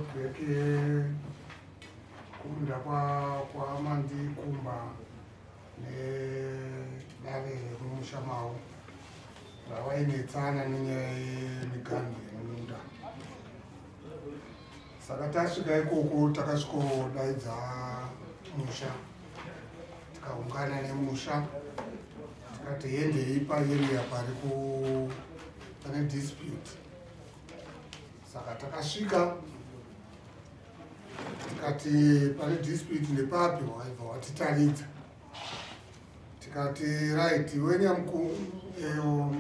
Outbreak yekumunda kwaMandikumba nedare remumusha mavo ravainetsana nenyaya yemiganhu yemunda. Saka tasvika ikoko takasvikodaidza musha, tikaungana nemusha, tikati hendei paarea pari ku pane dispute. Saka takasvika tikati pane dispute nepapi, waibva watitaridza. Tikati right, iwe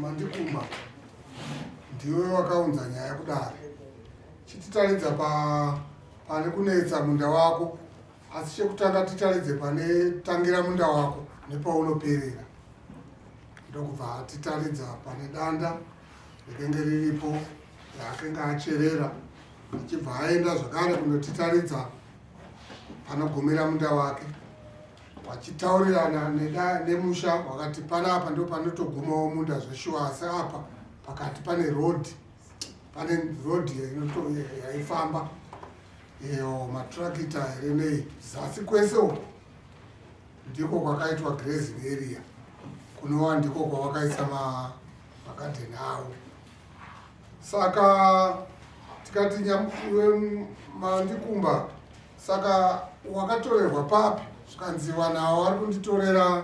Mandikumba ndiwe wakaunza nyaya kudare, chititaridza pane kunetsa munda wako. Asi chekutanga titaridze pane tangira munda wako nepaunoperera. Ndokubva atitaridza pane danda rikenge riripo raakenge acherera, achibva aenda zvakare kunotitaridza panogumira munda wake. Vachitaurirana nemusha, wakati panapa ndo panotogumawo munda zveshuwa, asi apa pakati pane road, pane road yaifamba iyo matrakita here nei. Zasi kwese uko ndiko kwakaitwa grazing area, kunova ndiko kwavakaisa magadheni avo. Saka tikati, Mandikumba, saka wakatorerwa papi? Zvikanzi vanhu ava vari kunditorera,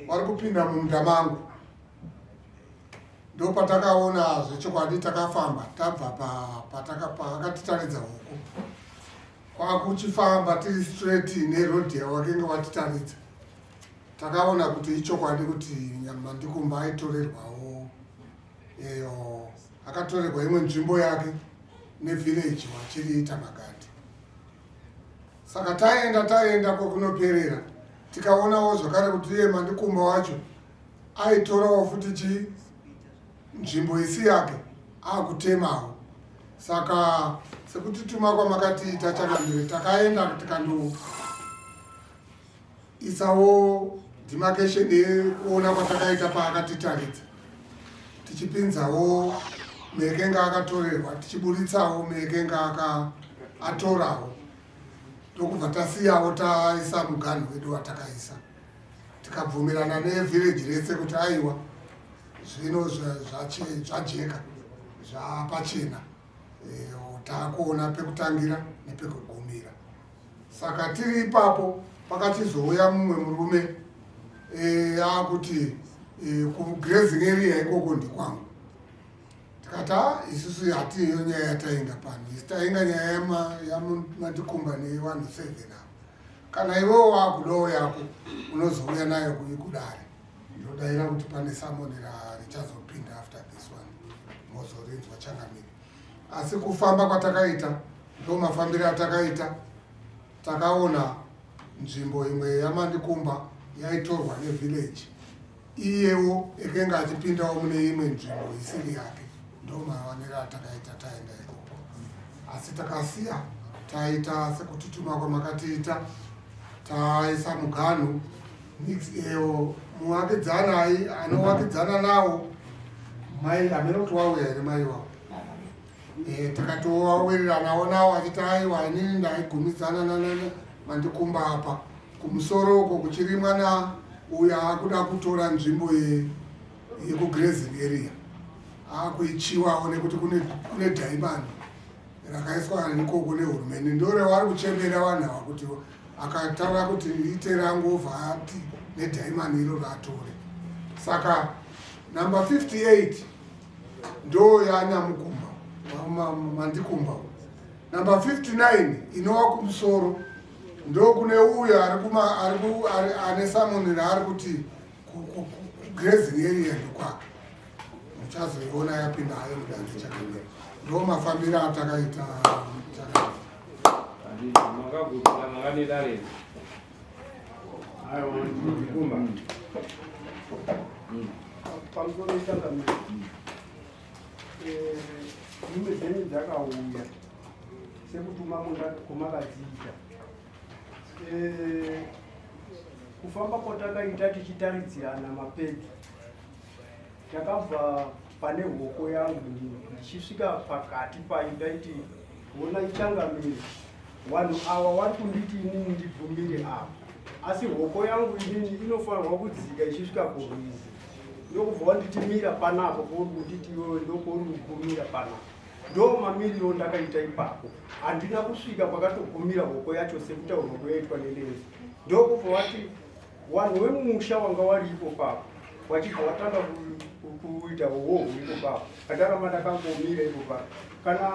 vari kupinda mumunda mangu. Ndo patakaona zvechokwadi, takafamba tabva paakatitaridza huku, kwakuchifamba tiri straight neroad yawakenge watitaridza. Takaona kuti ichokwadi kuti Mandikumba aitorerwawo eyo, akatorerwa imwe nzvimbo yake nevillage wachiriita magadhi. Saka taenda taenda kwekunoperera, tikaonawo zvakare kuti iye Mandikumba wacho aitorawo futi chi nzvimbo isi yake, akutemawo. Saka sekutituma kwamakatiita, changamire, takaenda tikandoisawo demarcation yekuona kwatakaita paakatitaridza, tichipinzawo mekenga akatorerwa, tichiburitsawo mekenga atorawo, ndokubva tasiyawo taisa muganhu wedu watakaisa. Tikabvumirana nevillage rese kuti aiwa, zvino zvajeka, zvapachena, taakuona pekutangira nepekugumira. Saka tiri ipapo pakachizouya mumwe murume akuti kugrazing area ikoko ndikwangu. Tikati a isusu hatiyo nyaya yatainga pano, isi tainga nyaya yaMandikumba nevanhu seven ava. Kana iwewo wakudawo yako, unozouya nayo kudare. Ndinodaira kuti pane summon richazopinda after this one, mozorinzwa, changamire. Asi kufamba kwatakaita, ndo mafambiro atakaita, takaona nzvimbo imwe yaMandikumba yaitorwa nevillage, iyewo ekenge achipindawo mune imwe nzvimbo isiri yake. Ndo mawaniro atakaita taenda ikoko, asi takasiya taita sekutituma kwamakatiita, taisa muganhu ewo muwakidzanai anowakidzana nawo mai hamene kuti wauya here mai wavo. Takatowawiriranawo nawo achiti aiwa, inini ndaigumidzana Mandikumba apa kumusoro uko kuchirimwa na uyo akuda kutora nzvimbo yekugrazing area, akuichiwawo nekuti kune dhaimani rakaiswa ikoko nehurumende. Ndore vari kuchembera vanhu ava kuti akataura kuti ite rangu, obva ati nedhaimani iro ratore. Saka number 58 ndo yaNyamukumba, Mandikumba. Number 59 inova kumusoro, ndo kune uyo ane summon raari kuti kugrazing area ndokwake. Muchazoiona yapinda hayo mudare, changamire. Ndo mafambiro atakaita. Makagutira makadedare? Aiwa, Mandikumba. Pamusoro, changamire, nhume dzenyu dzakauya sekutuma munda kwamakadziita. Kufamba kwatakaita tichitaridzirana mapegi, takabva pane hoko yangu ndichisvika pakati payo, ndaiti Wona ichangamire, vanhu ava vari kunditi inini ndibvumire apa, asi hoko yangu inini inofanirwa kudzika ichisvika kurwizi. Ndokubva wanditi mira panapo pauri kunditi iwewe, ndopauri kugumira panapo. Ndo mamiriro ndakaita ipapo, handina kusvika pakatogumira hoko yacho sekutaurwa kuyaitwa nelenzi. Ndokubva wati vanhu vemusha wanga wari ipo papo wachibva watanga kuita hohoho ipo papo, andaramba ndakangomira ipo papo. Kana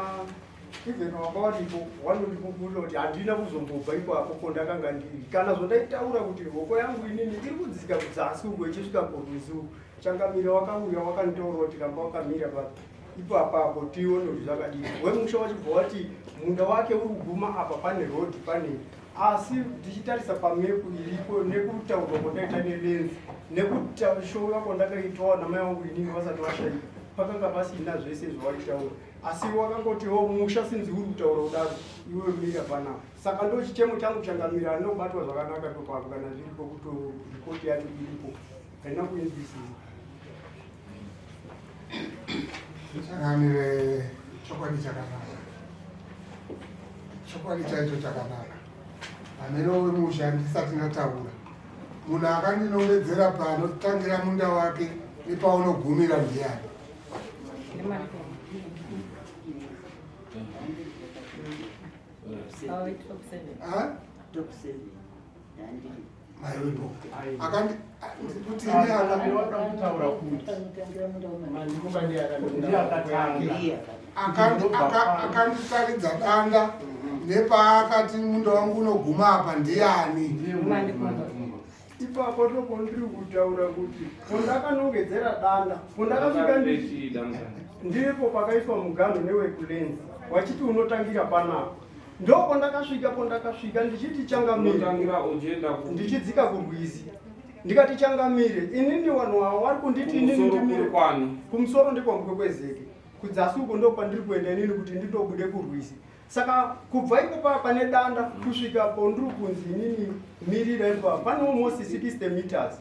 even wanga waripo wanondipupurira kuti handina kuzombobva ipapo kondakanga ndiri. Kana zvondaitaura kuti hoko yangu inini iri kudzika kudzasi uko ichisvika kurwizi uko, changamire wakauya wakanditaura kuti ramba wakamira papo ipapapo tione kuti zvakadii. Wemusha wachibva wati munda wake uri kuguma apa pane rodhi pane, asi ndichitarisa pamepu iripo nekutaurwa kwandaita nelenzi nekushova kwandakaitwa namai vangu inini vasati vashaika, pakanga pasina zvese zvawaitaura, asi wakangotiwo musha sinzi uri kutaura kudaro, iwe mira panapa. Saka ndo chichemo changu changamira, anobatwa zvakanaka topapo kana zviripo kuti ripoti yacho iripo, haina kuinzwisisa. Changamire, chokwadi chakanaka, chokwadi chaicho chakanaka. Hameno wemusha, ndisati ndataura, munhu akandinongedzera panotangira munda wake nepaunogumira ndiani? Ha? Maiwepo akandi kuti ini aka kutaura kuti Akanditaridza danda nepaakati munda wangu unoguma apa ndiani? Ipapo ndopondiri kutaura kuti pondakanongedzera danda pondakasvika ndipo pakaiswa muganho newekulenzi wachiti unotangira panapa. Ndopondakasvika, pondakasvika ndichiti changamire, Unotangira uchienda ndichidzika kurwizi, ndikati changamire, inini vanhu ava vari kunditi inini kumusoro ndimire. Kuri kwani? Kumusoro ndekwaMukwekwezeke, kudzasi uko ndo kwandiri kuenda inini kuti ndindobude kurwizi. Saka kubva ipo pane danda kusvika pondiri kunzi inini mirira ipa pane almost 60 meters.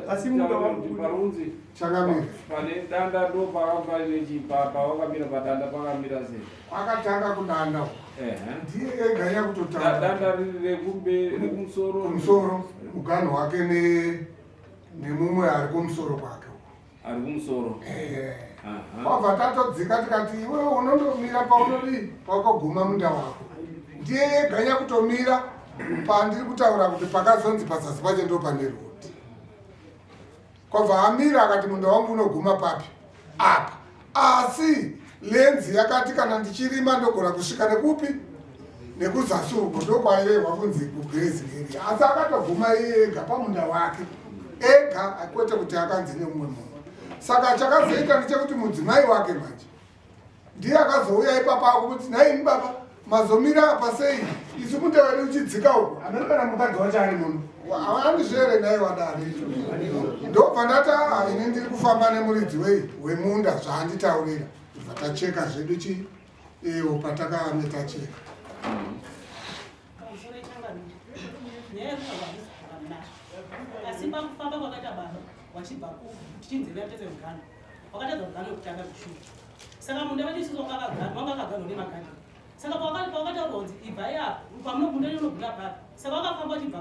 Asi munda wangu Parunzi Changamire. Pane danda ndo pakakamira padanda pakamira sei? Akatanga kudanda uko. Ndiye ega yakutotaura. Danda riri rekumusoro? Kumusoro, muganho wake nemumwe ari kumusoro kwake uko. Ari kumusoro. Kwabva tatodzika tikati iwewe unondomira paunodii, pakaguma munda wako. Ndiye ega nyakutomira pandiri kutaura kuti pakazonzi pazasi pacho ndo pane rodhi. Kwabva amira akati munda wangu unoguma papi? Apa. Asi lenzi yakati kana ndichirima ndogona kusvika nekupi? Nekuzasi uko, ndokwairehwa kunzi kugrazing area. Asi akatoguma iye ega pamunda wake ega, kwete kuti akanzi nemumwe munhu. Saka chakazoita ndechekuti mudzimai wake manje ndiye akazouya ipapa akuti nhaimi baba, mazomira apa sei, isu munda wedu uchidzika uko? Hameno kana mukadzi wacho ari muno, andizvere naye wadare. Ndobva ndati aa, ini ndiri kufamba nemuridzi wei wemunda zvaanditaurira. Bva tacheka zvedu chi iyo patakange tacheka. Pamusoro ichangamire, nyaya yekutaurwa handisi kubvugana nazvo, asi pakufamba kwakaita baba wachibva tichinzevera tese mugano wakatadza mugano wekutanga kushuka. Saka munda wedu isusu wanga akaganwa nemagadheni. Saka pawakataurwa kunzi ibvai apa pamunobunda unogumira papi, saka wakafamba uchibva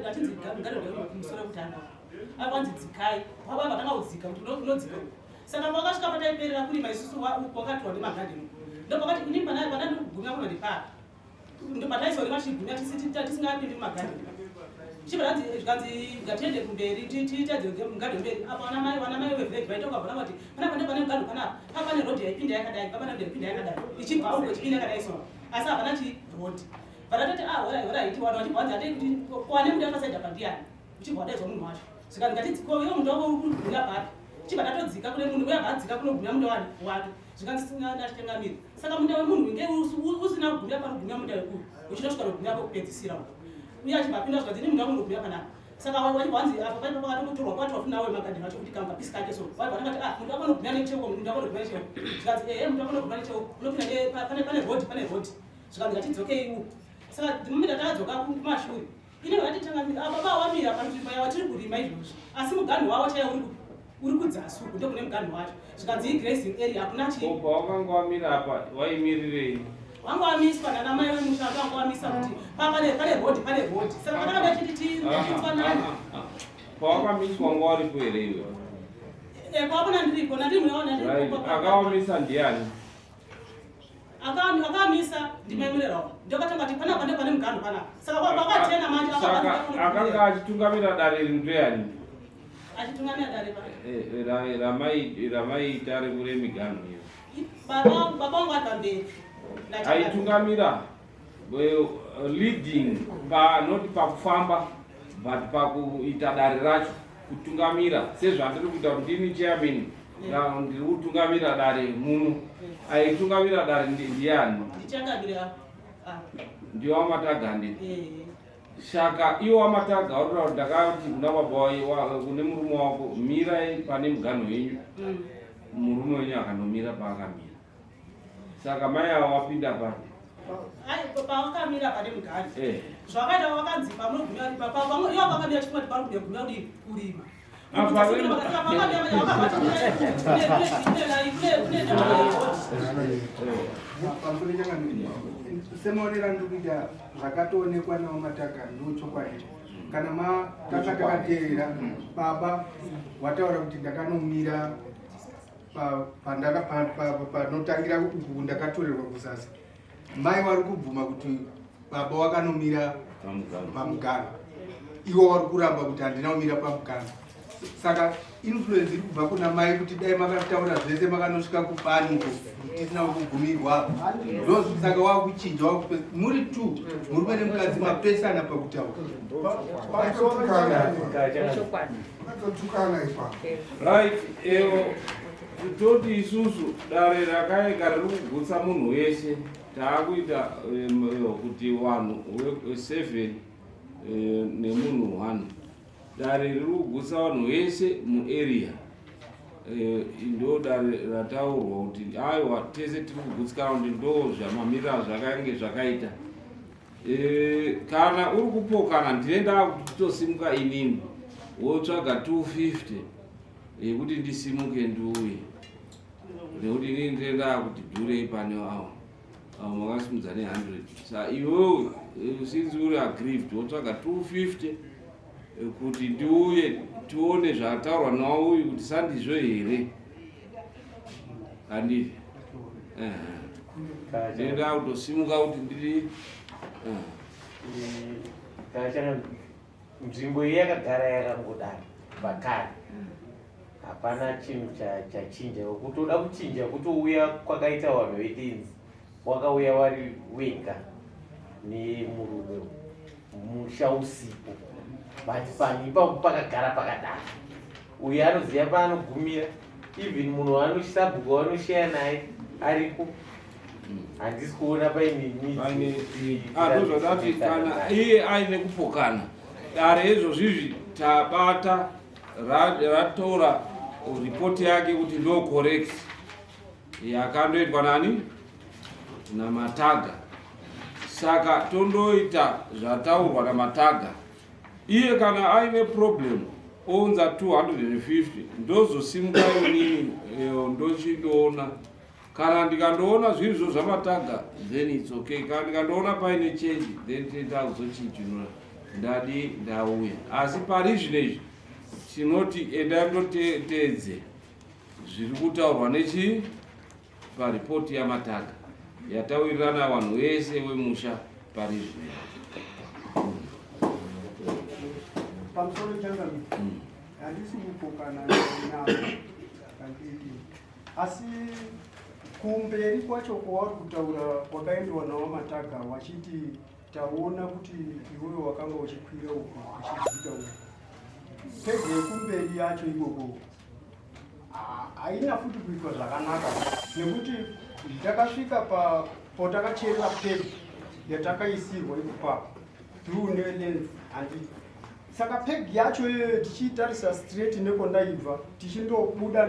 achinzi mugano kumusoro wekutanga apa wanzi dzikai, wabva vatanga kudzika kuti unodzika uku. Saka pawakasvika pataiperera kurima isusu wakatorwa nemagadheni, ndopakati inini pana ndikugumira kuno ndepapa, ndopataizorima tichigumira tisingapindi mumagadheni. Chibva zvikanzi ngatiende kumberi tiitadze mugadheni mberi apa. Vana mai vevillage vaita ukabvona kuti panapa ndo pane mugadho, panapa pa pane rodhi yaipinda yakadai, pa pane rodhi yaipinda yakadai ichibva uko ichipinda yakadai, so asi hapana chi rodhi. Vatatoti ah, alright, vanhu vachibva vanzi atei kuti kwane munda pasaidha pandiyani, uchibva wadaidzwa munhu wacho, zvikanzi ngatidziko, iwe munda wako uri kugumira papi? Chibva tatodzika kune munhu uya, bva kunogumira munda wani wake. Zvikanzi nachitengamiri, saka munda wemunhu inge usina kugumira panogumira munda wekuru, uchinosvika nogumira pekupedzisira uko. Uye achibva apinda, zvikanzi ini munda wangu unogumira panapa. Saka wachibva wanzi apa paipa pakatotorwa kwatwa funawe magadheni acho kuti kanga pisi kake, so waibva vakati ah, munda wako unogumira necheuko, munda wako unogumira necheuko. Zvikanzi ehe, munda wako unogumira necheuko, unopinda pane rodhi, pane rodhi. Zvikanzi ngatidzokei uku. Saka the moment atadzoka kumashure, ini vakati changamira, apa baba wamira panzvimbo yavo tiri kurima izvozvi, asi muganhu wavo chaiwo uri kupi? Uri kudzasi uku, ndokune muganhu wacho. Zvikanzi igrazing area, hakuna chi Ko pawakanga wamira apa waimirirei? Wanga wamiswa nana mai vemusha wanga wamisa kuti pane pane road pane road. Saka vakanga vachiti tiitwa nani? Pawakamiswa wanga waripo here iwe? Eh, kwakuna ndiripo, nandiri muyaona ndiripo. Akawamisa ndiani? Akamisa ndimai Murerawa. Ndokatanga kuti panapa ndipo pane muganhu panapa. Saka wakatena manje akanga achitungamira dare iri ndiani? Achitungamira dare pa. Eh, ramai ramaiita remiganhu iyo. Baba baba wangu ari pamberi. Aitungamira leading pa not pakufamba but pakuita dare racho kutungamira sezvandiri kuita kuti ndini chairman ndiri kutungamira dare muno. Aitungamira dare ndiani? Ndichangamire apa. Ndiwe waMataga ndi. Saka iwo waMataga uri kuti ndakati kuna baba kune murume wako mirai pane muganho wenyu. Murume wenyu akanomira paakamira. Saka mai ava wapinda papi? Paakamira pane muganho. Zvakaita wakanzi pamunogumira iwo pakamira chifunga kuti parikugumira gumira kudii kurima. Semaonero andiri kuita zvakatoonekwa naVaMataga ndochokwadi. Kana matanga takateerera baba wataura kuti ndakanomira panotangira uku ndakatorerwa kuzasi. Mai vari kubvuma kuti baba wakanomira pamuganho, iwo wari kuramba kuti handina kumira pamuganho. Saka influence iri kubva kuna mai kuti dai makataura zvese makanosvika kubani uko tisina kugumirwa. Saka wakuchinja muri two murume nemukadzi mapesana pakutaura. Atotukana ipapo. Right, evo toti isusu dare rakaeka riri kugutsa munhu wese taakuita kuti vanhu 7 nemunhu 1 dare riri kugutsa vanhu vese muarea ndo dare rataurwa kuti aiwa tese tiri kugutsikana kuti ndo zvamamiriro zvakange zvakaita. Kana uri kupokana ndine ndakutosimuka inini wotsvaga 250 yekuti ndisimuke ndiuye nekuti inini ndine ndakuti dhurei pane avo avo makasimudza ne100. Sa iwewe since uri aggrieved wotsvaga 250 kuti ndiuye tione zvataurwa nauyu kuti sandizvo here handizvo. Ndinoda kutosimuka kuti ndiri nzvimbo iyi yakagara yakangodaro pakare, hapana chinhu chachinja. Kutoda kuchinja kutouya kwakaita vanhu vetenzi wakauya wari wega nemurume musha usipo, but panhu ipapo pakagara pakadaro. Uyu anoziva paanogumira, even munhu waanosabhuka waanoshaya naye ariko. Handisi kuona paine ndozvadati kana iye aine kupokana dare izvozvizvi tabata ratora ripoti yake kuti ndo correct yakandoitwa nani naMataga. Saka tondoita zvataurwa naMataga. Iye kana aine problem ounza 250 ndozosimuka inini ndochindoona. Kana ndikandoona zvirizvo zvaMataga then it's okay. Kana ndikandoona paine change then tinoita kuzochinjinura ndadi ndauya. Asi pari zvino izvi tinoti endai mutoteedze zviri kutaurwa nechi paripoti yaMataga yatawirirana vanhu vese wemusha pari zvino. Pamusoro changamire, handisi kupokana navo handiti, asi kumberi kwacho kwauri kutaura kwakaendwa nawaMataga wachiti taona kuti iwewe wakanga uchikwira uku uchidzika uku, peg yekumberi yacho ikoko haina futi kuitwa zvakanaka, nekuti takasvika potakachera peg yatakaisirwa ikopapo through nelens handiti. Saka peg yacho iyoyo tichiitarisa straight nekondaibva tichindobuda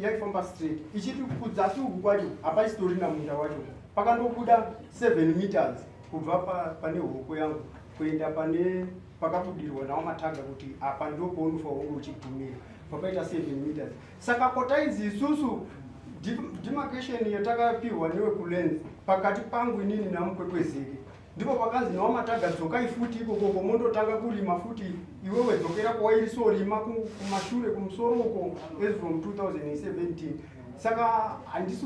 yaifamba straight ichiti kudzasi uku kwacho hapaisitorina munda wacho, pakandobuda 7 meters kubva pane hoko yangu kuenda pane pakabudirwa nawo Mataga kuti apa ndo paunofa hunge uchigumira, pakaita 7 meters. Saka kotainzi isusu Demarcation yatakapiwa newekulands pakati pangu inini namukwekwezeke ndipo pakanzi newamataga dzokai futi ikokoko mondotanga kurima futi iwewe dzokera kwawairisorima kumashure kumusoro uko as from 2017. Saka handisi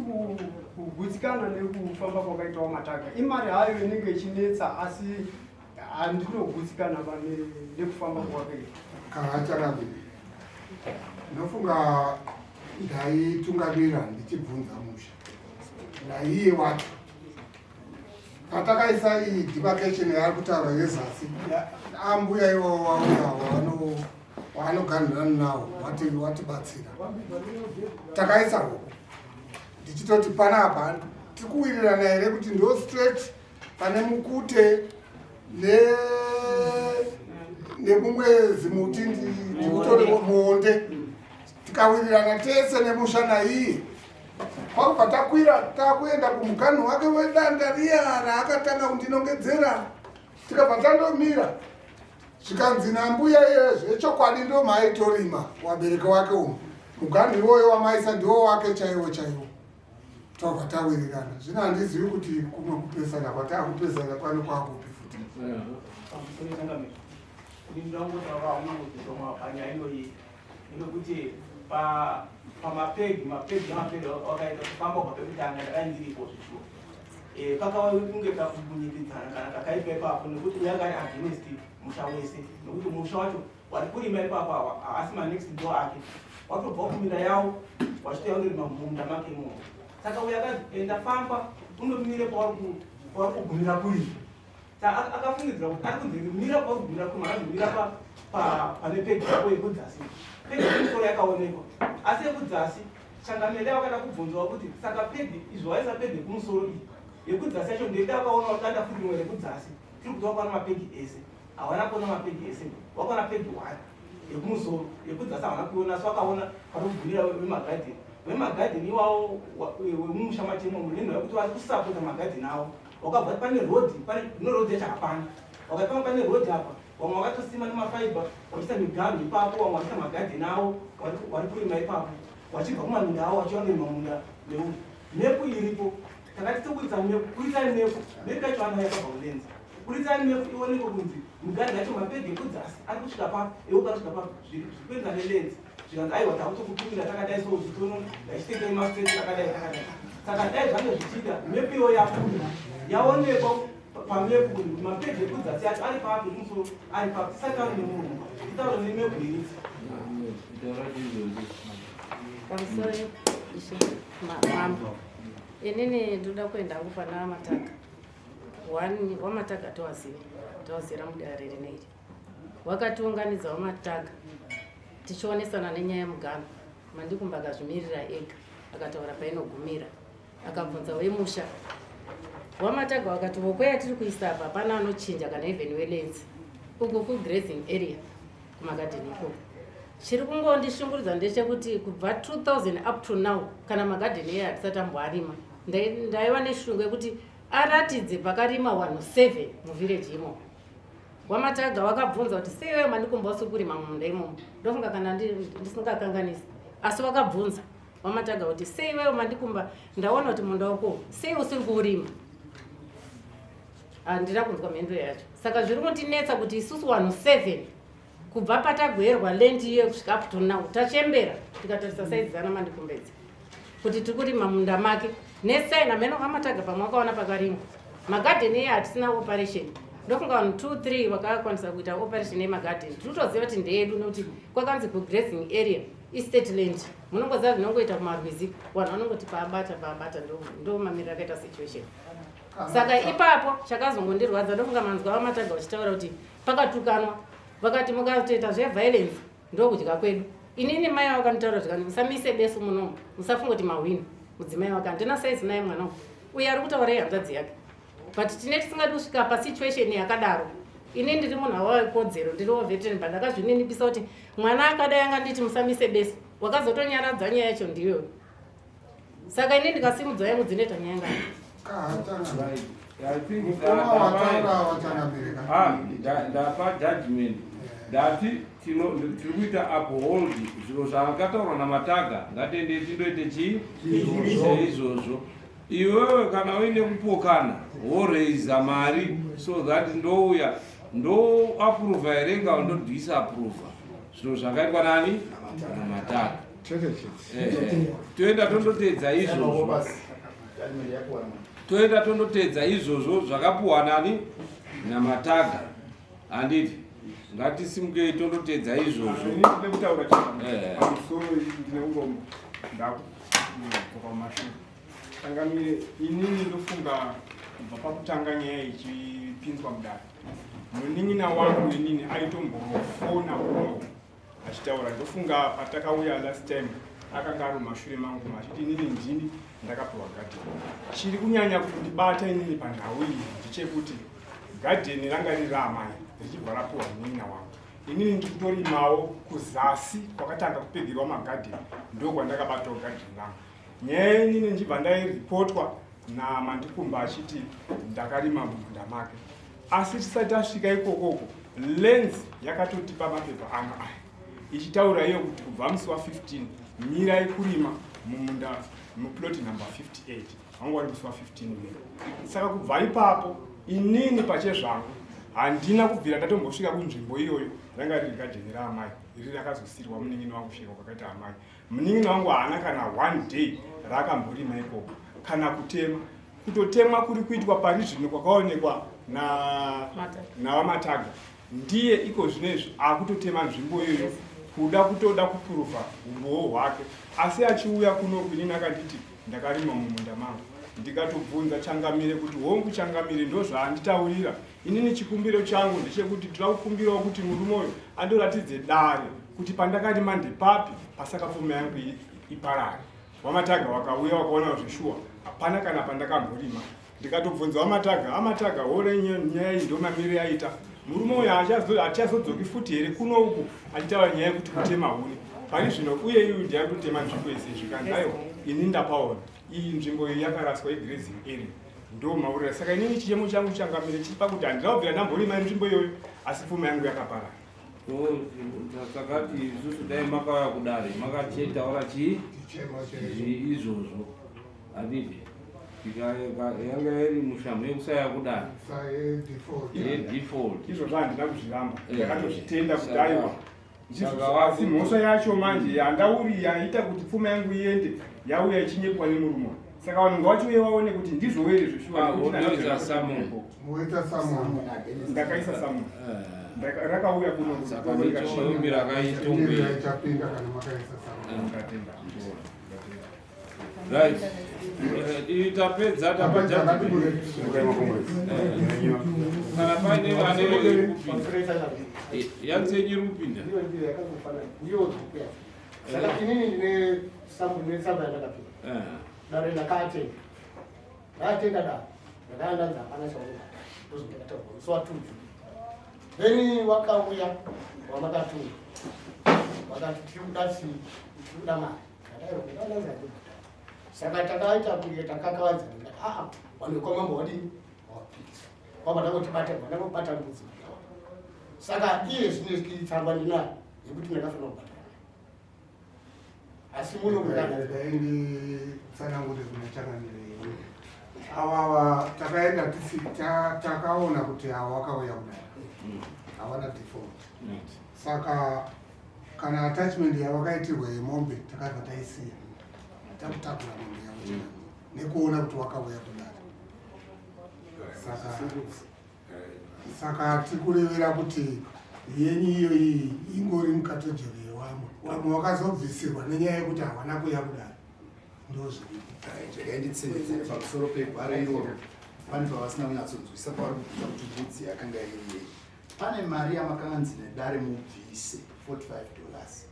kugutsikana nekufamba kwakaita wamataga. Imari hayo inenge ichinetsa, asi handinogutsikana nekufamba kwakaita. Kaacharamiri, ndofunga ndaitungamira ndichibvunza musha naiye wacho patakaisa iyi demarcation yaari kutaura yezasi. Ambuya iwavo vauya waanoganhirana nawo watibatsira, takaisa huku ndichitoti panapa tiri kuwirirana here kuti ndo straight pane mukute nemumwe zimuti ndikutore muonde. Tikawirirana tese nemusha naiye, kwakubva takwira takuenda kumuganhu wake wedanda riya raakatanga kundinongedzera. Tikabva tandomira, zvikanzi nambuya iye, zvechokwadi ndo maaitorima wabereki wake umu, muganhu iwoyo wamaisa ndiwo wake chaiwo chaiwo. Tobva tawirirana. Zvino handizivi kuti kumwe kupesana kwataakupesana pano kwakupi futi. Pamusoro, changamire, ini ndinongotaura unongodzoma panyaya inoyi nekuti pamapegi mapegi namapegi wakaita kufamba kubva pekutanga ndakandiripo zvishuwa. Pakava kunge kakumbunyikidzana kana kakaipa ipapo, nekuti uyo anga ari against musha wese, nekuti musha wacho wari kurima ipapo awa haasi manext door ake, watobva kuminda yawo wachitouya kundorima mumunda make imomo. Saka uyo akazi, "Enda, famba undomire pauri kugumira kurima." Saka akafungidzira kuti ari kunzi mira pauri kugumira kurima, akazomira pane pegi yako yekudzasi. Pegi yekumusoro yakaonekwa, asi yekudzasi, changamire, dai wakada kubvunzwa kuti saka pegi izvo waisa pegi yekumusoro, iyi yekudzasi yacho ndeda wakaona wakanda futi rimwe rekudzasi. Tiri kuti wakaona mapegi ese, hawana kuona mapegi ese, wakaona pegi one yekumusoro, yekudzasi hawana kuiona. Asi wakaona panogumira vemagadheni, vemagadheni iwawo wemumusha machemo nenhau yekuti vari kusapota magadheni avo. Wakabva pane rodhi, pane no rodhi yacho hapana, wakati pamwe pane rodhi apa, vamwe vakatosima nemafaibha vachiisa miganhu ipapo, vamwe vachiisa magadheni avo vari kurima ipapo, vachibva kumaminda avo vachiuya kunorima munda meuri. Mepu iripo, takati toburitsa mepu, buritsai mepu. Mepu yacho ana yakabva kulands. Buritsai mepu ionekwe kunzi miganhu yacho, mapegi ekudzasi ari kusvika papi, euku ari kusvika papi, zviri kuenda nelands. Zvikanzi, "Aiwa, takutokutumira takadai." So zvitono ngachitengei mastraight takadai takadai. Saka dai zvange zvichiita mepu iyoyo yabuda, yaonekwa pamepu kuti mapegi ekudzasi acho ari papi, ekumusoro ari papi. Tisataure nemuromo, titaure nemepu iripo. Pamusoro, ishe mambo, inini ndoda kuenda hangu pana Wamataga. One, Wamataga towaziva, towazira mudare rineiri. Wakatiunganidza Wamataga tichionesana nenyaya yemuganho. Mandikumba akazvimirira ega, akataura painogumira, akabvunza wemusha Wamataga, wakati hoko yatiri kuisa apa hapana anochinja kana even welands, uku kugrazing area kumagadheni ikoko. Chiri kungondishungurudza ndechekuti kubva 2000 up to now kana magadheni eye hatisati amboarima. Ndaiva neshungu yekuti aratidze pakarima vanhu 7 muvillage imomo. Wamataga wakabvunza kuti sei wewe Mandikumba usiri kurima mumunda imomo. Ndofunga kana ndisingakanganisi, asi wakabvunza Wamataga kuti sei wewe Mandikumba, ndaona kuti munda wako sei usiri kuurima. Handina kunzwa mhinduro yacho. Saka zviri kundinetsa kuti isusu vanhu 7 kubva patagwerwa land iye kusvika up to now tachembera, tikatarisa saizi dzana Mandikumbedza kuti tiri kurima munda make nesai nameno Vamataga pamwe wakaona pakarimwa magadheni iye hatisina operation. Ndofunga vanhu 2 3 vakakwanisa kuita operation yemagadheni. Tiri kutoziva kuti ndeyedu nekuti kwakanzi kugrazing area estate land. Munongoziva zvinongoita kumarwizi, vanhu vanongoti paabata paabata, ndo mamiriro akaita situation. Saka ipapo chakazongondirwadza, ndofunga manzwa Vamataga vachitaura kuti pakatukanwa, vakati mukatoita zveviolence ndokudya kwedu. Inini mai vakanditaura zvikani, "Musamise besu munomu, musafunga kuti mahwini." Mudzimai wake handina saizi naye, mwana uyu ari kutaura ihanzvadzi yake, but tine tisingadi kusvika pasituation yakadaro. Ini ndiri munhu awakodzero, ndiriwo veteran, but ndakazvininipisa kuti mwana akadai anganditi musamise besu, wakazotonyaradza nyaya yacho ndiyoyo. Saka ini ndikasimudza yangu dzinoita nyaya ngani? I think Mukoma wataura wachangamire. Ndapa judgment. Ndati tiri kuita uphold zviro zvakataurwa naMataga, ngatiendei tindoite chii seizvozvo. Iwewe kana uine kupokana woreiza mari so that ndouya ndoapprova here kana ndodisapprova zviro zvakaitwa nani naMataga. Toenda tondotedza izvozvo, toenda tondotedza izvozvo zvakapuhwa nani naMataga, handiti? Ngatisimukei tondotedza izvozvo. Ndine kutaura pamusoro, ndine urombo, ndakudzoka kumashure. Changamire, inini ndofunga kubva pakutanga nyaya ichipinzwa mudare, munin'ina wangu inini aitombofona kuno achitaura. Ndofunga patakauya last time akanga ari mumashure mangu achiti inini ndini ndakapiwa gadheni. Chiri kunyanya kundibata inini panhau iyi ndechekuti gadheni ranga riri raamai, richibva rapiwa munin'ina wangu. Inini ndikutorimawo kuzasi kwakatanga kupegerwa magadheni, ndokwandakabatawo gadheni rangu. Nyaya inini ndichibva ndairipotwa naMandikumba achiti ndakarima mumunda make, asi tisati tasvika ikokoko Lands yakatotipa mapepa ano aya ichitaura iyo kuti kubva musi wa15 mirai kurima mumunda muplot number 58, wanga wari musi wa15 May. Saka kubva ipapo inini pachezvangu handina kubvira ndatombosvika kunzvimbo iyoyo. Ranga riri gadheni raamai iri rakazosirwa munin'ini wangu. Kusvika kwakaita amai, munin'ini wangu haana kana one day raakamborima ikoko kana kutema. Kutotemwa kuri kuitwa pari zvino kwakaonekwa naVaMataga, ndiye iko zvinezvi akutotema nzvimbo iyoyo kuda kutoda kupuruvha umbowo hwake. Asi achiuya kuno inini akanditi ndakarima mumunda mangu. Ndikatobvunza changamire kuti hongu changamire, ndozvaanditaurira. Inini chikumbiro changu ndechekuti toda kukumbirawo kuti murume uyu andoratidze dare kuti pandakarima ndepapi pasaka pfuma yangu iparare. WaMataga wakauya wakaona zveshuwa hapana kana pandakamborima. Ndikatobvunza waMataga, aMataga, hore nyaya iyi ndomamire yaita, murume uyu hachazodzoki futi here kuno uku achitaura nyaya yekuti kutema huni pari zvino, uye iyu ndiye kutema nzvimbo yese? Zvikanzi aiwa, ini ndapaona iyi nzvimbo iyi yakaraswa, igrazing area, ndo maurira. Saka inini chichemo changu changamire chiri pakuti handina kubvira ndamborima nzvimbo iyoyo, asi pfuma yangu yakaparara. Takati isusu dai makauya kudare makachetaura chii izvozvo, handiti? Yanga iri mushamhu yekusaya kudare yedefault. Izvozvo handina kuzviramba, ndakatozvitenda kuti aiwa. Asi mhosva yacho manje yandauri yaita kuti pfuma yangu iende yauya ichinyepwa nemurume, saka vanhu ngavachiuye vaone kuti ndizvo here zveshuwa. Ndakaisa summon, rakauya kuno. Saka michoumbira kaitongwe. Ichapinda kana makaisa summon. Ndatenda. Right, tapedza, tapa judgment. Kana paine vane kupinda, yanzenyi iri kupinda. Saka inini ndine tsamba yandakapinda dare, ndakaatenga, ndaatenga dare, ndakaandanzi hapana chaunobata, ndozvandakataurwa musi wa2 June. Then wakauya wamakatuma wakati tiri kuda tiri kuda mari. Ndakaandanzi handibhadhara. Saka takaita kunge takakavadzana. Ndikati aa, vanhu vekwamambo wadini wapikisa, kwabva ndangotibata, ndangobata mbudzi. Saka iye zvino tsamba ndinayo yekuti ndakafanira kubhadhara, asi muno Nditsanangure kuna changamire, avava takaenda tisi takaona kuti ava wakauya kudai havana default. Saka kana attachment yavakaitirwa yemombe takabva taisiya, takutakura mombe yavo changamire, nekuona kuti wakauya kudai. Saka tiri kurevera kuti yenyu iyo iyi ingori mucategory yevamwe, vamwe vakazobvisirwa nenyaya yekuti havana kuya kudai, ndozviripo. Regai pamusoro pegwaro iroro, pane pavasina kunyatsonzwisa pavari kubvunza kuti mbudzi yakanga iri yei. Pane mari yamakanzi nedare mubvise, $45,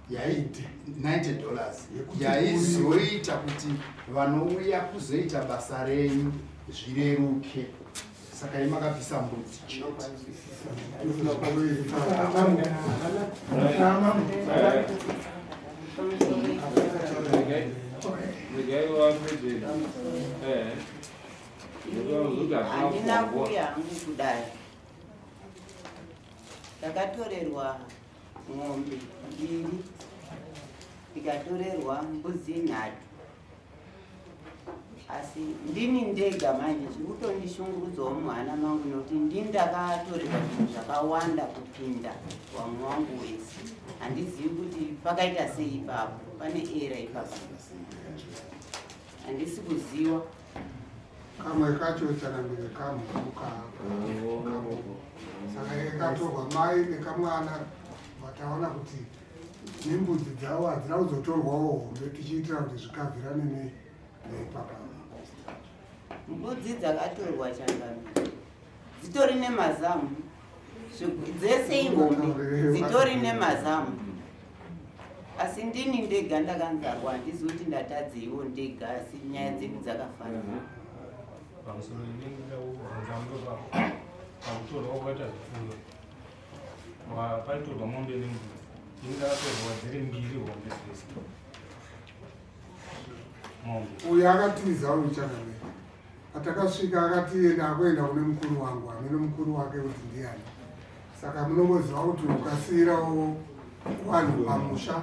yaiti $90, yaizoita kuti vanouya kuzoita basa renyu zvireruke. Saka imakabvisa mbudzi chete. Regai vapedze. Handina kuuya hangu kudai. Ndakatorerwa mombe mbiri ndikatorerwa mbudzi nhatu asi ndini ndega manje zviri kutondishungurudzawo muhana mangu nokuti ndini ndakatorerwa zvinhu zvakawanda kupinda vamwe wangu wese handizivi kuti pakaita sei ipapo pane era ipapo handisi kuziwa kamwe kacho chanamire kamhuka saka ikatorwa mai nekamwana vataona kuti nembudzi dzavo hadzina kuzotorwawo hombe tichiitira kuti zvikabvirane neipapa mbudzi dzakatorwa changamire dzitori nemazamu dzese ihombe dzitori nemazamu asi ndini ndega ndakanzarwa handizi kuti ndatadzeiwo ndega asi nyaya dzedu dzakafanana pamusoro inendaubvunza murova pakutorwa kwakaita zvipfuyo paitorwa mombe nembudzi ini ndakatorwa dziri mbiri hombe dzese mombe uyu akatiza uyu changamire Patakasvika akati iye ndakuenda kune mukuru wangu, hameno mukuru wake kuti ndiani. Saka munongoziva kuti ukasiirawo vanhu pamusha,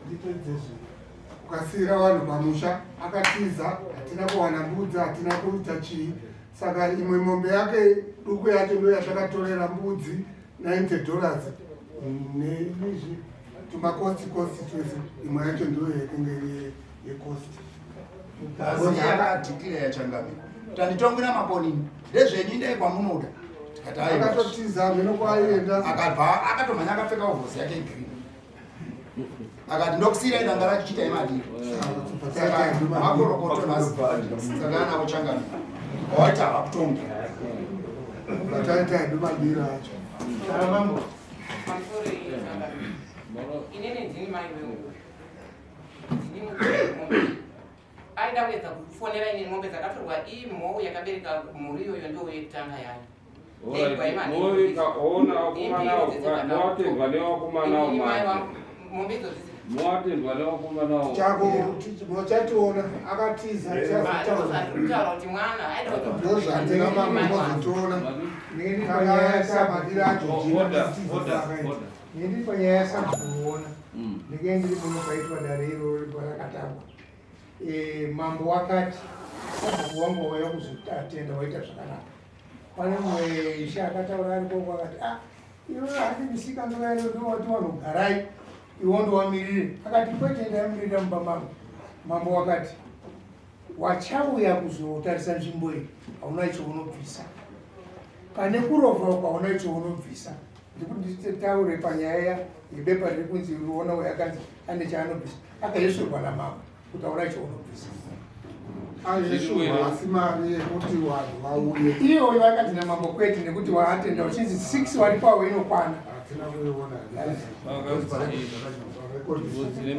ndipedze zvino, ukasiira vanhu pamusha akatiza, hatina kuwana mbudzi, hatina kuita chii. Saka imwe mombe yake duku yacho ndo yatakatorera mbudzi 90 dollars neizvi tumakosti kosti twese, imwe yacho ndo yaitenge yecost akadeclare changamire kuti handitongwi namakonini ndezvenyu indai kwamunoda tikati aiwa akatotiza hameno kwaaienda akabva akatomhanya akapfeka ovhosi yake igreen akati ndokusiirai danga racho chiitai madiro saka makorokoto nhasi saka anavo changamire waita havakutongi taita hedu madiro acho inini ndini mai wewe aida kuedza kufonera ini mombe dzakatorwa imhou yakabereka mhuri iyoyo ndo yekutanga yayo mowatendwa newakomanawo mowatendwa newakomanawo chako mochationa akatiza kutaura kuti mwana aida ndozvatina mamozotiona kakaita madira acho Nini panyaya yasabhuku ndinge ndiri muno paitwa dare iroro parakatangwa. E, mambo wakati sabhuku wangu wauya kuzotenda waita zvakanaka. Pane mumwe ishe akataura ari koko akati ah iwe handi misika ndoyayo ndowati vanhu garai iwe ndowamirire. Akati kwete ndaimirira mumba mangu. Mambo wakati wachauya kuzotarisa nzvimbo iyi hauna icho unobvisa pane kurovha uko hauna icho unobvisa ndikuti nditaure panyaya yebepa riri kunzi ruona uyo akanzi ane chaanobvisa akayesurwa namambo kuti aona chaunobvisa ayesurwa asi mari yekuti vanhu vauye iyoyo akati namambo kwete nekuti waatenda uchinzi six waripo awo inokwana hatina kuiona dzine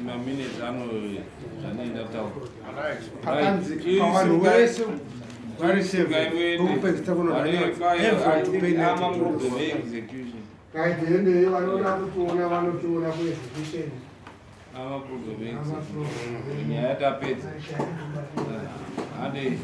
maminutes ano zvanei ndataura akanzi pavanhu vese vari seven vokupedzisa kunoexecution kaitiendei vanoda kutiona vanotiona kuexecution nyaya tapedza hande.